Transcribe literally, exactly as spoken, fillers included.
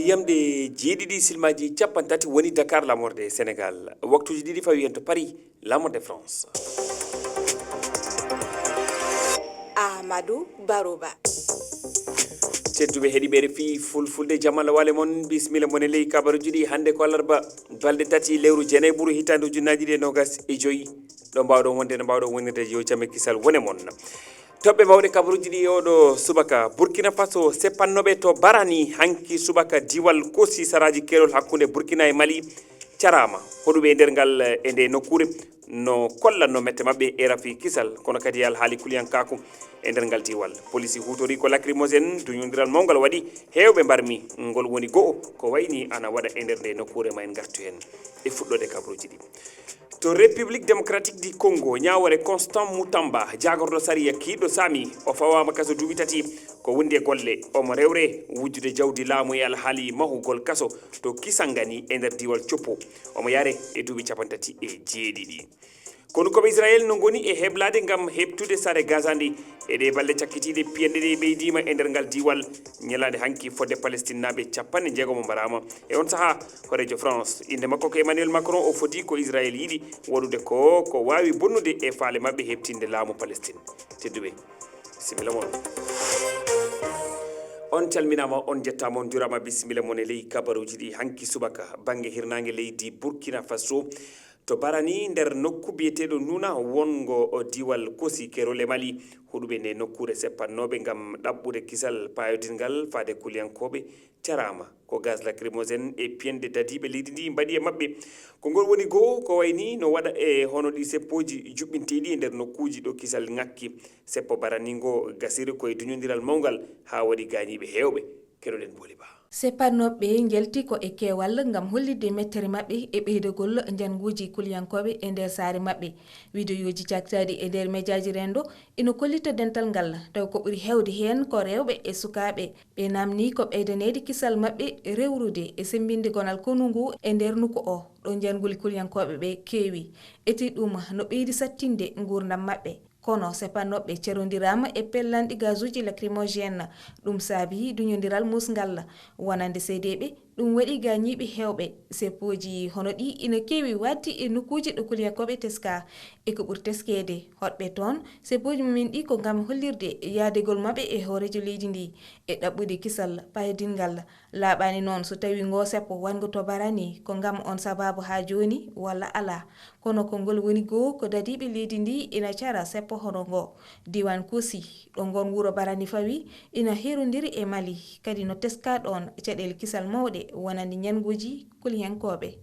Yiyannde jeeɗiɗi silmaaji cappanɗe tati woni Dakar, laamorde Senegaal. Waktuuji ɗiɗi fawi heen to Paris, laamorde France. Amadou Baroba. Tedduɓe heɗiiɓe R F I Fulfulde, jam Allah waale mon, bisimilla mon e ley kabaruuji ɗi. Hannde ko alarba, balɗe tati lewru jeenayi ɓuru hitaande ujunnaaji ɗiɗi e noogas e joyi. Ɗo mbaawɗon wonde, no mbaawɗon wonirde, yo jam e kisal wone mon. Toɓɓe mawɗe kabaruuji ɗi e oɗo subaka. Burkina Faso seppannooɓe to Barani hanki subaka, diwal Kosi, saraaji keerol hakkunde Burkina e Mali, caraama. Hoɗuɓe e nder ngal, e nde nokkuure, no kollanno mette maɓɓe e R F I kisal, kono kadi e alhaali kuliyankaaku e nder ngal diwal. Polisi huutori ko lacrymogène, duñondiral mawngal waɗi, heewɓe mbarmi. Ngol woni go'o ko wayni ana waɗa e nder nde nokkuure, ma en ngartu heen e fuɗɗoode kabaruuji ɗi. To République Démocratique du Congo, ñaawoore Constant Mutamba, jaagorɗo sariya kiiɗo saami, o fawaama kaso duuɓi tati, ko wondi e golle. Omo rewre wujjude jawdi laamu e alhaali mahugol kaso to Kisangani e nder diiwal Coppo. Omo yahre e duuɓi cappanɗe tati e jeeɗiɗi. Konukooɓe Israel no ngoni e heblaade ngam heɓtude saare Gaza nde. E ɗee balɗe cakkitiiɗe, piyanɗe ɗe ɓeydiima e nder ngal diiwal. Ñalaande hanki, fodde Palestinnaaɓe cappanɗe njeegomo mbaraama. E on sahaa, hooreejo France, innde makko ko Emmanuel Macron, o foti ko Israel yiɗi waɗude ko, ko waawi bonnude e faale maɓɓe heɓtinde laamu Palestine. Tedduɓe, bisimilla mon. On calminaama, on njettaama, on njuuraama, bisimilla mon e ley kabaruuji ɗi. Hanki subaka, bannge hirnaange leydi Burkina Faso, to Barani, nder nokku biyeteeɗo Nuna, wonngo o diwal Kosi, keerol e Mali, huɗuɓe nde nokkuure seppannooɓe ngam ɗaɓɓude kisal paayodingal faade kuliyankooɓe caraama. Ko gaz lacrymogène e piyanɗe dadiiɓe leydi ndi mbaɗi e maɓɓe. Ko ngol woni goo ko wayni no waɗa e hono ɗi seppooji juɓɓinteeɗi e nder nokkuuji ɗo kisal ŋakki. Seppo Barani ngo gasiri ko e duñondiral mawngal haa waɗi gaañiiɓe heewɓe. Keɗoɗen Booli Ba. Seppannooɓe njalti ko e keewal ngam hollitde mettere maɓɓe e ɓeydagol njannguuji kuliyankooɓe e nder saare maɓɓe. Wideyooji caktaaɗi e nder mejaaji renndo ina kollita dental ngal, tawi ko ɓuri heewde heen ko rewɓe e sukaaɓe. Ɓe naamnii ko ɓeydaneede kisal maɓɓe rewrude e semmbinde gonal konu ngu e nder nokku o, ɗo njannguli kuliyankooɓe ɓe keewi. Eti ɗum no ɓeydi sattinde nguurndam maɓɓe. Kono seppannooɓe carondiraama e pellanɗi gazuuji lacrymogène. Ɗum saabii duñondiral muusngal. Wonande seedeeɓe, ɗum waɗi gaañiiɓe heewɓe. Seppooji hono ɗi ina keewi waɗde e nokkuuji ɗo kuliyankooɓe teskaa. E ko ɓuri teskeede, hoɗɓe toon, seppooji mumen ɗi ko ngam hollirde yahdegol maɓɓe e hooreejo leydi ndi e ɗaɓɓude kisal paayodinngal. Laaɓaani noon so tawii ngoo seppo wonngo to Barani ko ngam oon sabaabu haa jooni walla alaa. Kono ko ngol woni goo ko dadiiɓe leydi ndi ina cara seppo hono ngoo. Diiwaan Kosi, ɗo ngoon wuro Barani fawi, ina herondiri e Mali, kadi no teskaa ɗoon caɗeele kisal mawɗe wonande njannguuji kuliyankooɓe.